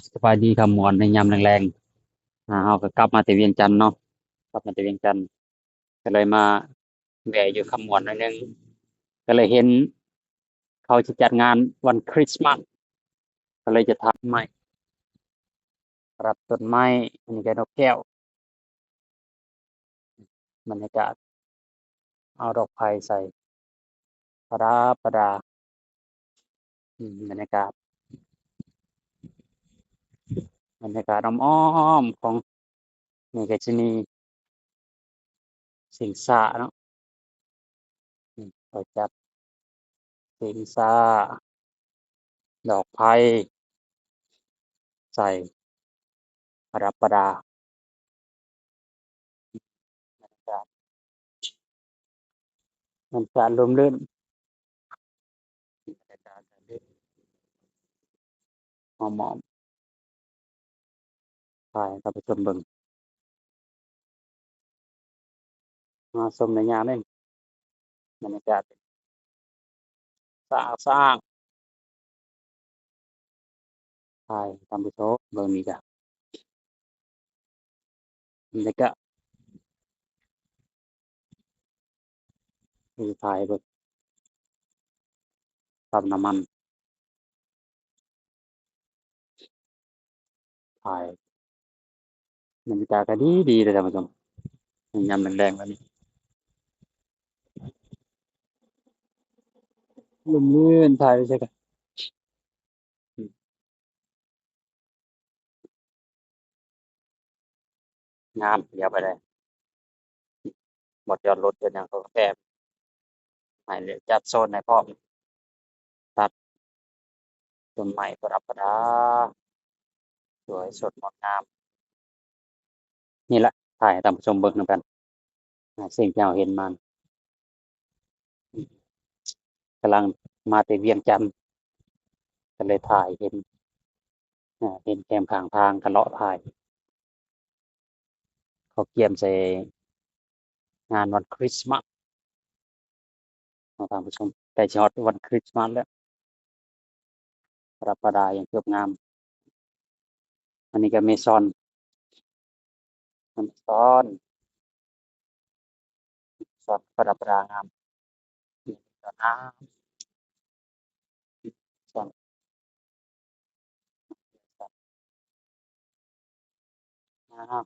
ສະບາຍດີຄຳມ່ວນໃນຍາມແລງໆ. ອ່າ ເຮົາກໍກັບມາແຕ່ວຽງຈັນເນາະ, ກັບມາແຕ່ວຽງຈັນ ກໍເລີຍມາແວ່ຢູ່ຄຳມ່ວນໜ້ອຍໜຶ່ງ, ກໍເລີຍເຫັນເຂົາຊິຈັດງານວັນຄຣິສມາສ ກໍເລີຍຈະຖ່າຍໄມ້ ປະດັບຕົ້ນໄມ້. ອັນນີ້ກໍນົກແກ້ວ. ບັນຍາກາດ ເອົາດອກໄຟໃສ່ ປະດັບປະດາ. ອືມ ບັນຍາກາດ ບັນຍາກາດອ້ອມໆຂອງ ນີ້ກໍຊິມີ ຊິງຊ້າເນາະ. ອືມ ເຂົາຈັດຊິງຊ້າ ດອກໄຟໃສ່ ປະດັບປະດາ. ບັນຍາກາດ ບັນຍາກາດລົມລື່ນ ບັນຍາກາດ ອ້ອມໆ ຖ່າຍໃຫ້ທ່ານຜູ້ຊົມເບິ່ງ. ມາຊົມໄດ້ຍາມນີ້ ບັນຍາກາດສະອາດສະອ້າງ. ຖ່າຍໃຫ້ທ່ານຜູ້ຊົມເບິ່ງນີ້ກະ ບັນຍາກາດ ນີ້ ຖ່າຍເບິ່ງ ປ້ຳນ້ຳມັນ ຖ່າຍ ບັນຍາກາດກໍດີໆເດ້ທ່ານຜູ້ຊົມ ຍາມແລງໆແບບນີ້ ລົມລື່ນ ຖ່າຍໄປໃສກໍ ອືມ ງາມ ຫຼຽວໄປເລີຍ ບ່ອນຈອດລົດຈອດຫຍັງເຂົາກໍແຄບ ໃຫ້ ຈັດໂຊນໃຫ້ພ້ອມ ຕັດຕົ້ນໄມ້ປະດັບປະດາ ສວຍສົດງົດງາມ. ນີ້ລະ ຖ່າຍໃຫ້ທ່ານຜູ້ຊົມເບິ່ງນຳກັນ ອ່າ ສິ່ງທີ່ເຮົາເຫັນມາ ກຳລັງມາແຕ່ວຽງຈັນ ກໍເລີຍຖ່າຍເຫັນ ເຫັນແຄມຂ້າງທາງ ກໍເລາະຖ່າຍ ເຂົາກຽມໃສ່ງານວັນຄຣິສມາສເນາະທ່ານຜູ້ຊົມ, ໃກ້ຊິຮອດວັນຄຣິສມາສແລ້ວ. ປະດັບປະດາຢ່າງສວຍງາມ. ອັນນີ້ກໍເມຊອນ, ເມຊອນ, ເມຊອນປະດັບປະດາງາມ. ເມຊອນ ງາມ.